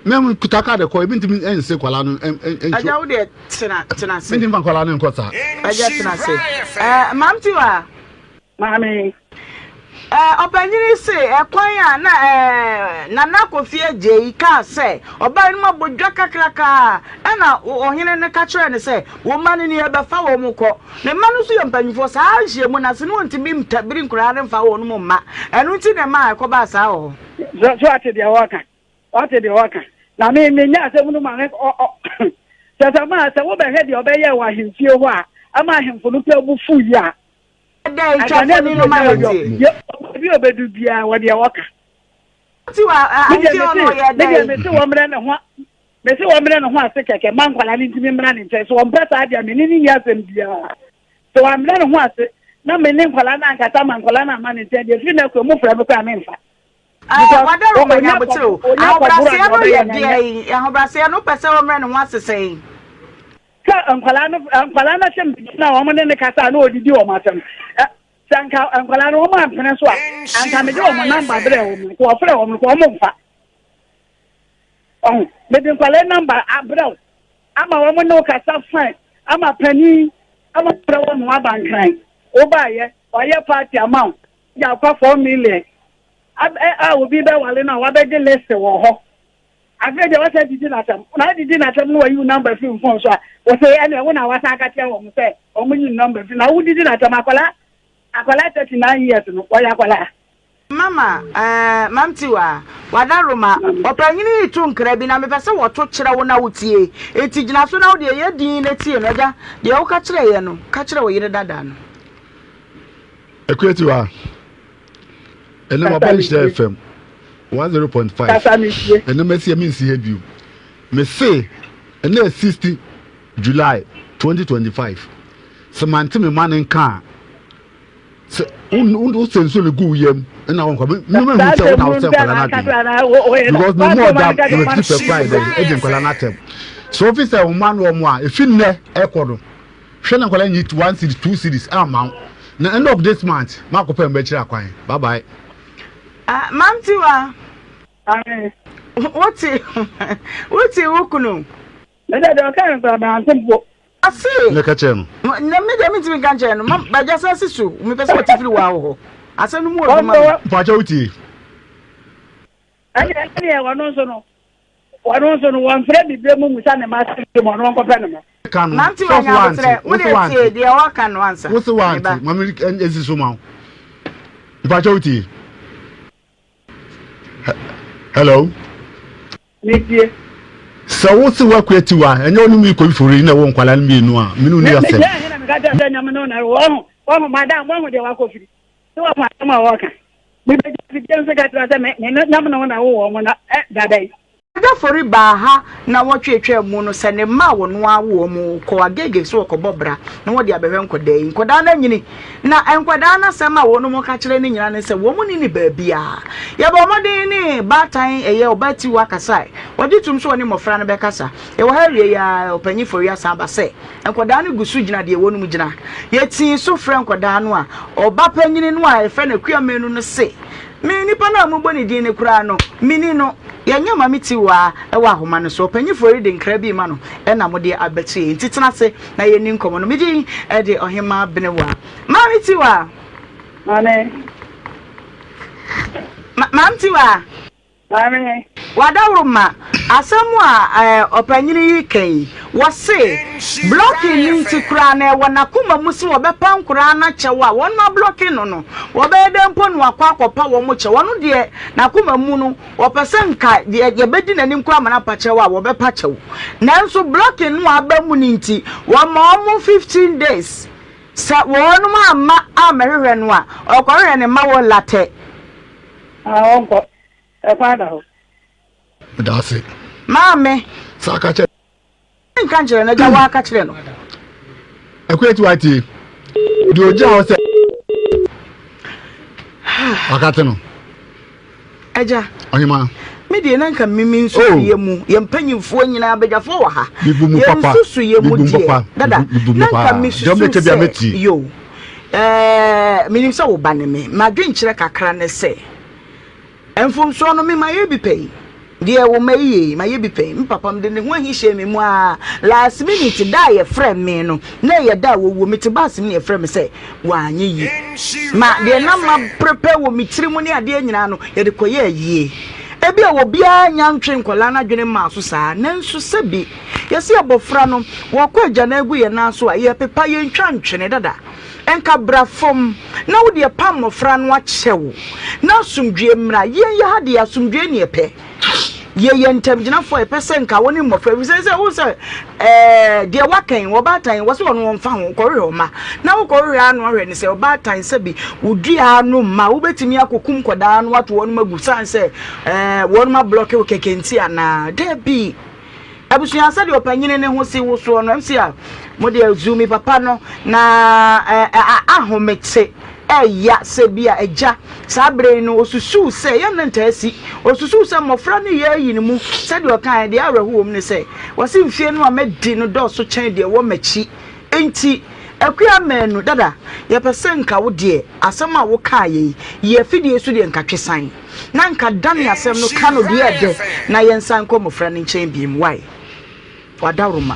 Speaker 3: Mɛ kuta kaadi kɔ ebi ntumi nse nkwadaa no nkyɛn.
Speaker 2: Agya wo deɛ tena tena ase.
Speaker 3: Mentumi fa nkwadaa no nkɔ saa.
Speaker 2: Agya tena ase. Ɛɛ maam Tiwa.
Speaker 4: Maame.
Speaker 2: Ɔpanyin yi se ɛkwan a na Nana Kofi Adjei kaa sɛ ɔbaa no mu abɔ dwa kakraka ɛna ɔhene no ka kyerɛɛ no sɛ wo mma no ni ɛbɛfa wɔn kɔ. Ne mma no nso yɛ mpanyinfoɔ saa nhyiamu no ase no wɔntumi ntabiri nkoraa no mfa wɔn mma. Ɛno nti na ɛmaa ɛkɔbaa saa wɔ
Speaker 4: hɔ. So ate deɛ wɔka? Wate deɛ wɔka? Na me menya asɛm no ma me ɔ ɔ kyerɛ sɛ maa sɛ wobɛhwɛ deɛ ɔbɛyɛɛ wɔ ahemfie hɔ a ama ahemfo no koraa bo fuu yi a,
Speaker 2: Dɛn,
Speaker 4: anka
Speaker 2: twa
Speaker 4: na ɛno
Speaker 2: mfoni no
Speaker 4: deɛ
Speaker 2: ma
Speaker 4: ɛnyɛ ɔyɔ.
Speaker 2: yɛntie.
Speaker 4: Yɛ baabi a ɔbɛdu biara wɔ deɛ wɔka.
Speaker 2: Nti wɔ
Speaker 4: Me deɛ
Speaker 2: ahemfie hɔ no
Speaker 4: mese
Speaker 2: ɔyɛɛ
Speaker 4: me deɛ
Speaker 2: dɛn?
Speaker 4: mese wɔmmrɛ ne ho mese wɔmmrɛ ne ho ase kɛkɛ ma nkwadaa no ntumi mmra ne nkyɛn. Sɛ wɔmpɛ saa deɛ a me ne no nni asɛm biara. Sɛ wammrɛ ne ho ase na me ne nkwadaa no ankasa ma nkwadaa no amma ne nkyɛn deɛ ɛfiri nnɛ korɔ mofrɛ me koraa a memfa.
Speaker 2: Ɛɛ,
Speaker 4: Because
Speaker 2: wadaro ma
Speaker 4: onya
Speaker 2: nyabotere o.
Speaker 4: kɔboro onya kɔboro a
Speaker 2: Ahobrɛaseɛ
Speaker 4: deɛ
Speaker 2: no yɛ
Speaker 4: ɔbɛyɛ no ɛnyɛ.
Speaker 2: deɛn? Ahobrɛaseɛ no wopɛ sɛ wɔmmrɛ ne ho ase sɛn?
Speaker 4: Sɛ nkwadaa no nkwadaa no ahyɛ mbigya na wɔn ne ne kasa a na ɔdidi wɔn asɛm. Ɛ sɛ nka nkwadaa no wɔn ampene so a anka mede wɔn namba brɛ wɔn nka wɔfrɛ wɔn nka wɔn mfa. Ɔho mede nkwadaa namba abrɛ wo ama wɔn ne wo kasa fine ama panin ama frɛ wɔn ho aba nkran. Wobaayɛ wɔayɛ party ama wo gya akwa 4 million a obi bɛwale no a wabɛgye list wɔ hɔ. Afei deɛ wasan didi n'asɛm na adidi n'asɛm no wayi wo number firi phone so a wɔsɛ ɛnna ɛwo na wasan aka kyerɛ wɔn sɛ wɔn yi number firi na wodidi n'asɛm. Akwadaa, akwadaa 39 years no wɔyɛ akwadaa.
Speaker 2: Mama eh, Mamtiwa, wadaroma, ɔpanyini yi to nkra bi na mepɛ sɛ wɔto kyerɛ wo na wotie. Enti gyina so na wo deɛ yɛ din na tie no. Agya, deɛ woka kyerɛ yɛ no, ka kyerɛ wo yere dada no.
Speaker 3: Akuatiwa, ɛnɛ maba Nhyira FM 100.5.
Speaker 4: Kasa mi tie.
Speaker 3: Ɛnɛ mɛsi ɛmi nsi ha bio. Mese ɛnɛ yɛ 60 July 2025. Sɛ mante me ma ne nka a, sɛ wosɛ nsuo no gu wo yam ɛna wɔnkɔ me me hu sɛ wo na wosɛ nkwadaa no adwene because me mu ɔda na mefiri pɛ kora yɛ dɛ ɛdi nkwadaa no atɛm so ofi sɛ wɔn ano wɔn a efi nnɛ ɛkɔ no hwɛ na nkwadaa nyi one cedi, two cedis ama wo na end of this month maakɔ pɛ mbɛkyerɛ akwan. Bye bye.
Speaker 2: Ah, Mamtiwa, wote wote wo kunu.
Speaker 4: Mede deɛ ɔka no koraa mante mpo.
Speaker 2: Ase.
Speaker 3: Ne ka kyerɛ no.
Speaker 2: Na me deɛ mentumi nka nkyerɛ no. Ma bagya san si so. Mepɛ sɛ wɔte firi waa wɔ hɔ. Asɛm no mu wɔ duma me.
Speaker 3: Mpakyɛ wotie.
Speaker 4: Ɛne ɛneɛ ɔno nso no ɔno nso no wɔmfrɛ me berɛ mu musa ne ma asɛm mu ɔno ɔnkɔpɛ ne ma.
Speaker 3: Ka no.
Speaker 2: Mante wa
Speaker 3: Sɔfo
Speaker 2: nya
Speaker 3: wante.
Speaker 2: abotrɛ. Wo
Speaker 3: Wose
Speaker 2: deɛ tie
Speaker 3: wante.
Speaker 2: deɛ ɔka no ansa.
Speaker 3: Wose
Speaker 2: Me ba.
Speaker 3: wante. Ma me esi so ma wo. Mpakyɛ wotie. Hello.
Speaker 4: Metie.
Speaker 3: Sɛ wo se woakua tiwa a, ɛnyɛ wo ne me kɔ ifori na ɛwɔ nkwalaa no mmienu a, me ne wo ni asɛm.
Speaker 4: Metie ahe na meka kyerɛ sɛ nyame no na wɔho wɔho madam wɔho deɛ wakɔ firi sɛ wɔho asɛm a wɔka mebɛgya fidie nso ka kyerɛ sɛ me me nyame no na wowɔ mo na ɛ dada yi.
Speaker 2: Adafori baa ha nnawɔtwe a etwaa mu no sɛ ne mma a wɔno ara wo wɔn kɔ Agege sɛ wɔkɔbɔ bra na wɔde abɛhwɛ nkwadaa yi. Nkwadaa no anyini, na nkwadaa no asɛm a wɔnom ka kyerɛ no nyinaa ne sɛ wɔn nni ne baabiara. Yɛbɔɔ mmɔden ne baatan ɛyɛ ɔbaa Tiwa kasae. Ɔgye toom sɛ ɔne mmɔfra no bɛkasa. Yɛwɔ ha awiei ara, Ɔpanyin Fori asan aba sɛ nkwadaa no gu so gyina deɛ wɔnom gyina. Yɛtii so frɛɛ nkwadaa no a ɔba panyini no a yɛfrɛ no Akua Manu no se, Me, nipa no a mobɔ ne din no koraa no, menni no. Yɛnyɛ Mame Tiwaa wɔ ahoma no so. Ɔpanyin Fori de nkra bi rema no na mode abɛto yɛn. Nti tena ase na yɛnni nkɔmmɔ no. Me din de Ɔhemmaa Benewaa. Maame Tiwaa!
Speaker 4: Maame.
Speaker 2: Ma, Maame Tiwaa!
Speaker 4: Maame.
Speaker 2: W'adaworoma, asɛm a ɔpanyin yi reka yi, wɔse blocking no nti koraa no ɛwɔ n'akoma mu sɛ wɔbɛpa nkoraa no akyɛw a wɔn ablocking no no, wɔbɛyɛ dɛn mpo na wakɔ akɔpa wɔn kyɛw? Ɔno deɛ n'akoma mu no, ɔpɛ sɛ nka yɛbɛdi n'anim koraa ma no apa kyɛw a, wɔbɛpa kyɛw. Nanso blocking no a aba mu no nti, wɔma wɔn 15 days. Sɛ wɔnom amma ammɛhwehwɛ no a, ɔkɔhwehwɛ ne mma wɔ Latɛ.
Speaker 4: Ah, ɔnkɔ. Ɛkwan da hɔ.
Speaker 3: Meda ase.
Speaker 2: Maame.
Speaker 3: Saa ka kyerɛ.
Speaker 2: Nka nkyerɛ no, agya waa ka kyerɛ no.
Speaker 3: Akua ti watie. Deɛ ogyina hɔ sɛ wakate no.
Speaker 2: Agya.
Speaker 3: Ɔhema.
Speaker 2: Me deɛ na nka mimi nso oh. yɛ mu yɛn mpanyinfoɔ nyinaa badwafoɔ wɔ ha.
Speaker 3: Bibu mu papa.
Speaker 2: Yɛn nsusu yɛ mu deɛ dada na nka mi susu sɛ yo ɛɛ minim sɛ wo ba ne me madwenkyerɛ kakra ne sɛ. Mfomsoɔ no, me mayɛ bi pɛn. Deɛ wo ma yi yɛ yi, mayɛ bi pɛn. Me papa mede ne ho ahi hyɛɛ me mu aa. Last minute, da a yɛfrɛ me no, na ɛyɛ da a wɔwuo. Mete bus mu na yɛfrɛ me sɛ wanyɛ yie. Ma deɛ na ma prepare wɔ me tiri mu ne adeɛ nyinaa no, yɛde kɔyɛɛ ayie. Ebia obiara nnya ntwe nkwadaa no adwene mmaa so saa, nanso sɛbi yɛse abɔfra no, wɔkɔ agyanan gu yɛn nan so a, yɛpepa, yɛntwa ntwene dada. Nka bra fam na wo deɛ pam mmɔfra no akyɛ wo na asomdwoeɛ mmra. Yɛn yɛ ha deɛ asomdwoeɛ ne yɛpɛ. Yɛyɛ ntamgyinafoɔ a yɛpɛ sɛ nka wo ne mmɔfra ɛfiri sɛ sɛ wo sɛ ɛɛ deɛ waka yi ɔbaatan yi wɔ sɛ ɔno ɔmfa ho kɔhwehwɛ ɔma na wokɔhwehwɛ ano ahwɛ ne sɛ ɔbaatan sɛ bi wodua ano mma wobɛtumi akɔkum kɔdaa no ato wɔnom agu sane sɛ ɛɛ wɔnom ablɔke wo kɛkɛ nti anaa daabi. Abusua sɛdeɛ ɔpanyini ne ho si wo soɔ no MC a mo deɛ zumi papa no na ahomete ɛya sɛ bi a agya saa berɛ yi no ɔsusuu sɛ yɛn ne ntaa si ɔsusuu sɛ mmɔfra no yɛ ayi ne mu sɛdeɛ ɔkaeɛ deɛ awerɛho wɔ mu ne sɛ wɔse mfie no a madi no dɔɔso kyɛn deɛ ɛwɔ m'akyi nti Akua Manu dada yɛpɛ sɛ nka wo deɛ asɛm a wokaeɛ yi yɛ afidie so deɛ nka twe san na nka dane asɛm no ka no deɛ ɛdɛ na yɛnsan nkɔ mmɔfra no nkyɛn biem wai wadaworoma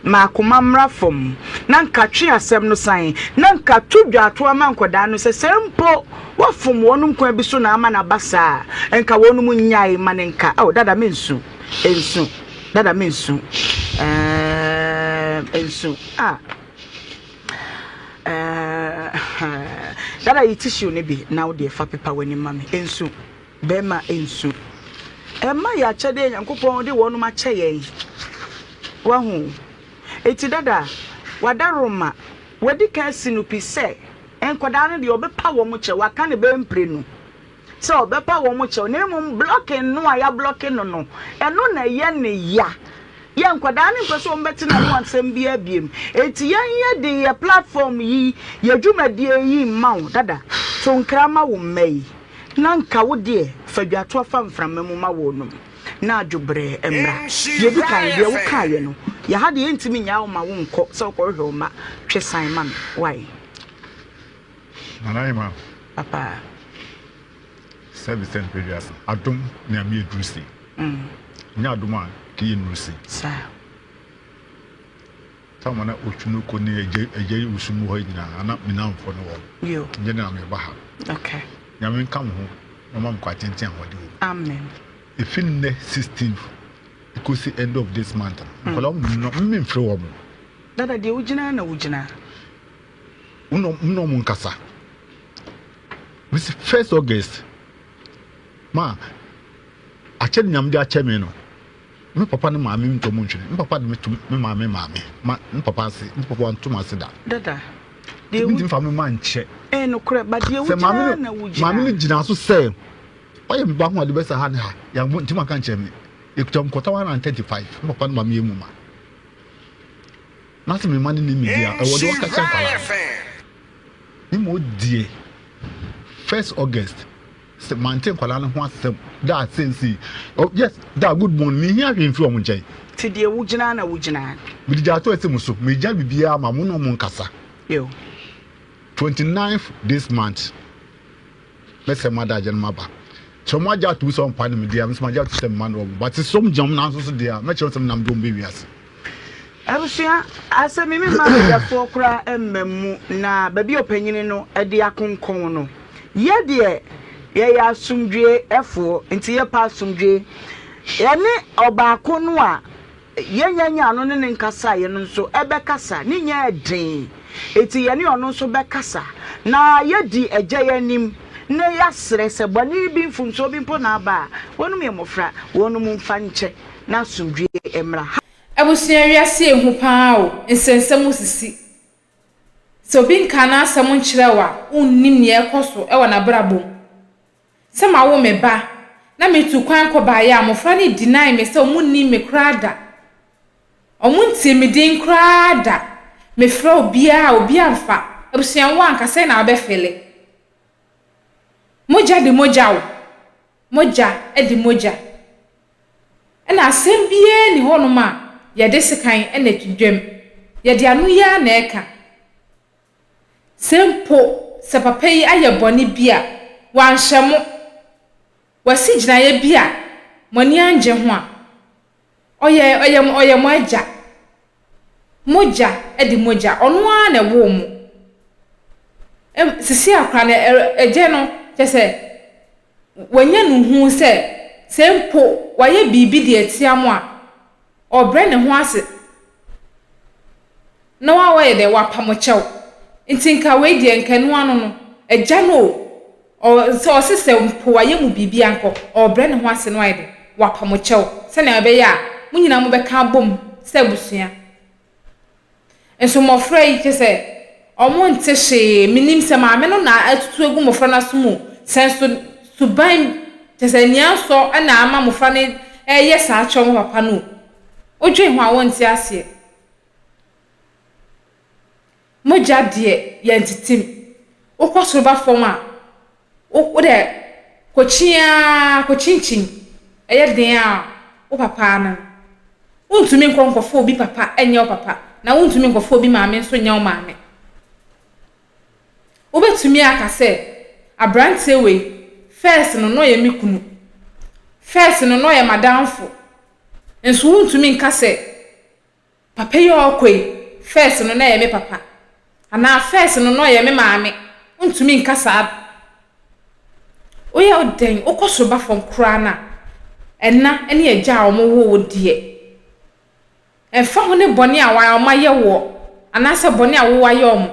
Speaker 2: ma akoma mmra fam na nka twe asɛm no san na nka to dwaatoa ma nkɔdaa no sɛ sɛ mpo wafom wɔnom kwan bi so na ama no aba saa a nka wɔnom nnyae ma no nka oh dada mensu nsu dada mensu ɛɛm nsu ah ɛɛm dada yi tissue no bi na wo deɛ fa pepa w'anim ma me nsu bɛrima nsu ɛma yɛ akyɛdeɛ Nyankopɔn de wɔnom akyɛ yɛn wahu eti dada wadaroma wadi kan asi no pi sɛ nkwadaa no deɛ ɔbɛpa wɔn kyɛ waka ne bɛyɛ mprenu sɛ ɔbɛpa wɔn kyɛw na mmom blocking no a yɛablɔke no no, ɛno na ɛyɛ ne ya. Yɛn nkwadaa no mpɛ sɛ wɔbɛte n'ano asɛm biara biom. Enti yɛn yɛde yɛ platform yi, yɛ dwumadie yi mma wo dada. To nkra ma wo mma yi na nka wo deɛ fa dwatoa fa mframa mu ma wɔnom na adwobrɛɛ mmra. Deɛ ɛdi kan, deɛ wokaeɛ no, yɛ ha deɛ yɛntumi nnyaa wo ma wonkɔ sɛ wokɔhwehwɛ wo mma. Twe san ma me. Wai?
Speaker 3: Nana Emma.
Speaker 2: Papa.
Speaker 3: Service sɛ mpɛ wiase. Adom na mi eduru se. Mm. Nyɛ adom a ke yɛ nuru se.
Speaker 2: Saa.
Speaker 3: Tama na otwu no ko ne agya agya yi usu mu hɔ nyinaa ana me namfo no wɔ.
Speaker 2: Yo.
Speaker 3: Nyɛ na me ba ha.
Speaker 2: Okay.
Speaker 3: Nyame nka mo ho na ɔma mo kwa tenten ahoɔden wɔ mu.
Speaker 2: Amen.
Speaker 3: Efi nnɛ 16th ekosi end of this month no. Nkɔla wɔn no me mfrɛ wɔn.
Speaker 2: Dada deɛ wogyina na wogyina.
Speaker 3: Wo ne ɔmo nkasa. Mesi first August ma akyɛde nyame de akyɛ me no me papa ne maame ntɔ mu ntwene me papa de me to me maame maame ma me papa ase me papa wanto m'ase da.
Speaker 2: Dada.
Speaker 3: Deɛ wo ntumi fa me ma nkyɛ.
Speaker 2: Ɛɛ nokorɛ ba deɛ wo gyina na wo gyina.
Speaker 3: Maame no gyina so sɛ ɔyɛ me ba ho ade bɛsa ha ne ha yɛn ntumi anka nkyerɛ me ekuta nkɔta 135 me papa ne maame yɛ mu ma. Na sɛ me mma no nim me deɛ a, ɛwɔ deɛ wɔka kyerɛ nkwadaa no. Me mmom deɛ, first August, sɛ mante nkwadaa no ho asɛm da a seesei, oh, yes, da good morning, menhia hwee mfiri wɔn nkyɛn.
Speaker 2: Ti deɛ wogyina na wogyina.
Speaker 3: Mede gya ato asi mo so, megya biribiara ma mo ne wɔn nkasa.
Speaker 2: Yo.
Speaker 3: 29th this month. Mɛsɛ mo adagye no maba. Sɛ wɔn agye atom sɛ wɔmpa ne me deɛ a, me nso magye atom sɛ mema no wɔn. But sɛ wɔn gyina wɔn nan so so deɛ a, mɛkyerɛ wɔn sɛ menam de wɔn bɛ wiase.
Speaker 2: Abusua, asɛm yi memma badwafoɔ koraa mma mu na baabi a ɔpanyini no de akonkɔn no, yɛ deɛ yɛyɛ asomdwoeɛfoɔ nti yɛpɛ asomdwoe. Yɛne ɔbaako no a Yɛnnya nyaa no ne no nkasaeɛ no nso bɛkasa, ne nyɛ den, enti yɛne ɔno nso bɛkasa, na yɛadi Agya yi anim, na yɛasrɛ sɛ bɔne bi, mfomsoɔ bi mpo na aba a, wɔnom yɛ mmɔfra, wɔnom mfa nkyɛ, na asomdwoeɛ mmra.
Speaker 1: Abusua wiase yɛ hu paa o, nsɛnsɛm sisi. Sɛ obi nkaa n'asɛm nkyerɛ wo a, wonnim nea ɛrekɔ so wɔ n'abrabɔ mu. Sɛ mawo me ba na metu kwan kɔ baeɛ a, mmɔfra no deny me sɛ wɔnnim me koraa da. Wɔntie me din koraa da. Mefrɛ obiara a, obiara mfa. Abusua wo anka sɛn na wobɛfeele? Mogya de mogya o. Mogya de mogya. Ɛna asɛm biara nni hɔnom a yɛde sekan na ɛtwitwam. Yɛde ano yi ara na ɛka. Sɛ mpo sɛ papa yi ayɛ bɔne bi a, wanhyɛ mo, wasi gyinaeɛ bi a mo ani angye ho a, ɔyɛ, ɔyɛ, ɔyɛ mo agya. Mogya de mogya, ɔno ara na ɛwoo mo. Ɛm, sisi akora no, ɛ, agya no, kyerɛ sɛ, wanya no hu sɛ, sɛ mpo wayɛ biribi de atia mo a, ɔrebrɛ ne ho ase Na wa wayɛ dɛn? Wapa mo kyɛw. Nti nka wei deɛ nka ɛno ano no, agya no o. Ɔ, sɛ ɔse sɛ mpo wayɛ mo biribi a, anka ɔrebrɛ ne ho ase na wayɛ dɛn? Wapa mo kyɛw, sɛnea ɛbɛyɛ a mo nyinaa mobɛka abom sɛ abusua. Nso mmɔfra yi, kyerɛ sɛ, wɔnte hwee. Mennim sɛ maame no na atutu agu mmɔfra no aso mu o, sɛ nso suban, kyerɛ sɛ aniansɔ na ama mmɔfra no reyɛ saa akyerɛ wɔn papa no o. Wodwen ho a, wonte aseɛ. Mogya deɛ yɛntetem. Wokɔ soro ba fam a, wo wo dɛ kɔkyin ara kɔkyinkyin. Ɛyɛ den a, wo papa ara no. Wontumi nkɔ nkɔfa obi papa nyɛ wo papa, na wontumi nkɔfa obi maame nso nyɛ wo maame. Wobɛtumi aka sɛ, aberanteɛ wei, first no na ɔyɛ me kunu, first no na ɔyɛ m'adamfo. Nso wontumi nka sɛ Papa yi a ɔrekɔ yi, first no na ɛyɛ me papa, anaa first no na ɔyɛ me maame. Wontumi nka saa. Woyɛ dɛn, wokɔ soro ba fam koraa no a, ɛna ne agya a wɔwoo wo deɛ, ɛmfa ho ne bɔne a wɔayɛ woɔ, anaasɛ bɔne a wo ayɛ wɔn,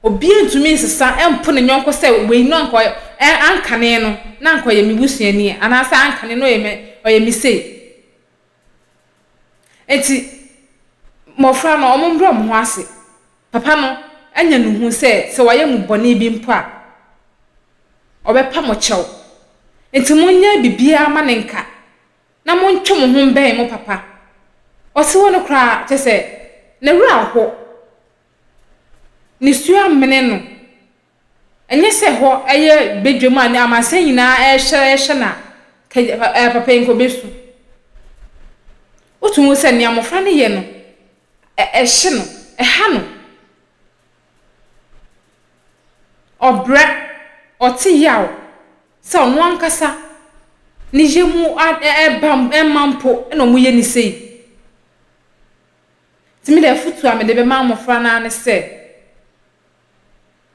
Speaker 1: obiara ntumi nsesa mpo ne yɔnko sɛ wei no anka ɔyɛ, ankane no na anka ɔyɛ me busuani, anaasɛ ankane no ɔyɛ me, ɔyɛ me sei. Enti mmɔfra no, wɔmmrɛ wɔn ho ase. Papa no anya no hu sɛ, sɛ wayɛ mo bɔne bi mpo a, ɔbɛpa mo kyɛw. Enti monyɛ biribiara mma no nka, na montwe mo ho mbɛn mo papa. Ɔte hɔ no koraa, kyerɛ sɛ, ne werɛ aho. Nisuo amene no. Ɛnyɛ sɛ hɔ yɛ badwam a amansan nyinaa rehwɛ rehwɛ no a, ka ɛɛ papa yi nka ɔbɛsu. Wotumi hu sɛ nea mmɔfra no yɛ no, ɛ ɛhye no, ɛha no. Ɔbrɛ, ɔte yaw sɛ ɔno ankasa ne yam a ɛba ɛmma mpo na wɔyɛ no sei. Nti me deɛ afotuo a mede bɛma mmɔfra no ara ne sɛ,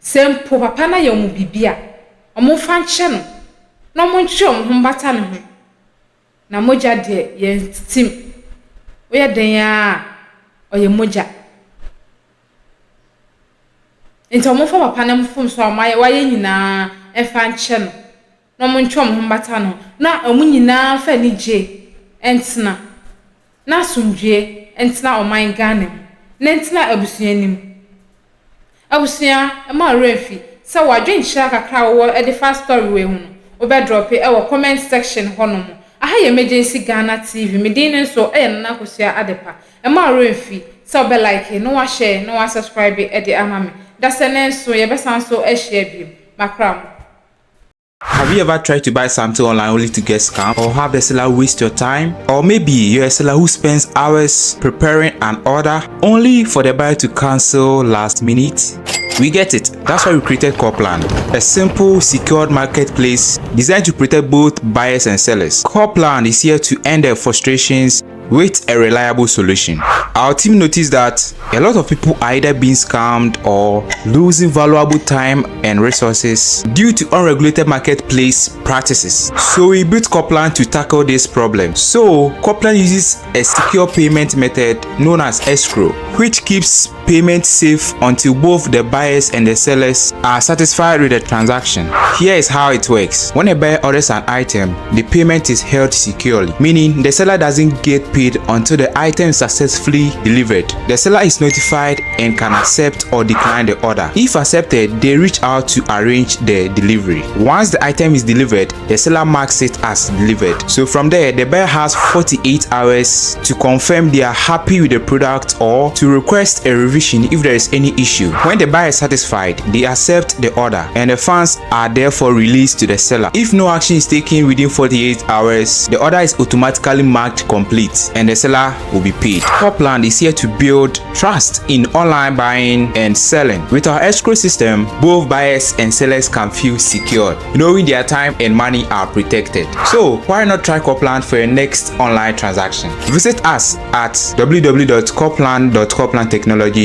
Speaker 1: Sɛ mpo papa no ayɛ wɔn biribi a, wɔmfa nkyɛ no na wɔntwe wɔn ho mbata ne ho. Na mogya deɛ, yɛntetem. Woyɛ dɛn ara a, ɔyɛ mogya. Nti wɔmfa papa no mfomsoɔ a wɔayɛ wayɛ nyinaa mfa nkyɛ no na wɔntwe wɔn ho mbata ne ho na wɔn nyinaa mfa anigye ntena na asomdwoeɛ ntena ɔman Ghana mu na ɛntena abusua no mu. Abusua, mma wo werɛ mfi sɛ w'adwenkyerɛ kakra a wowɔ de fa story wei ho no, wobɛ drɔpe wɔ comment section hɔ nom. Aha yɛ Emergency Ghana TV, me din no nso yɛ Nana Akosua Adepa. Mma wo werɛ mfi sɛ wobɛ like na wa share na wa subscribe de ama me. Dasɛ nso yɛbɛsan nso ahyia biom. Makra mo.
Speaker 5: Have you ever tried to buy something online only to get scammed or have the seller waste your time? Or maybe you're a seller who spends hours preparing an order only for the buyer to cancel last minute? We get it. That's why we created Corplan, a simple, secured marketplace designed to protect both buyers and sellers. Corplan is here to end their frustrations with a reliable solution. Our team noticed that a lot of people are either being scammed or losing valuable time and resources due to unregulated marketplace practices. So we built Corplan to tackle this problem. So Corplan uses a secure payment method known as escrow, which keeps payment safe until both the buyers and the sellers are satisfied with the transaction. Here is how it works. When a buyer orders an item, the payment is held securely, meaning the seller doesn't get paid until the item is successfully delivered. The seller is notified and can accept or decline the order. If accepted, they reach out to arrange the delivery. Once the item is delivered, the seller marks it as delivered. So from there, the buyer has 48 hours to confirm they are happy with the product or to request a revision if there is any issue. When the buyer is satisfied, they accept the order and the funds are therefore released to the seller. If no action is taken within 48 hours, the order is automatically marked complete and the seller will be paid. Corplan is here to build trust in online buying and selling. With our escrow system, both buyers and sellers can feel secure, knowing their time and money are protected. So why not try Corplan for your next online transaction? Visit us at www.corplan.corplantechnologies.com.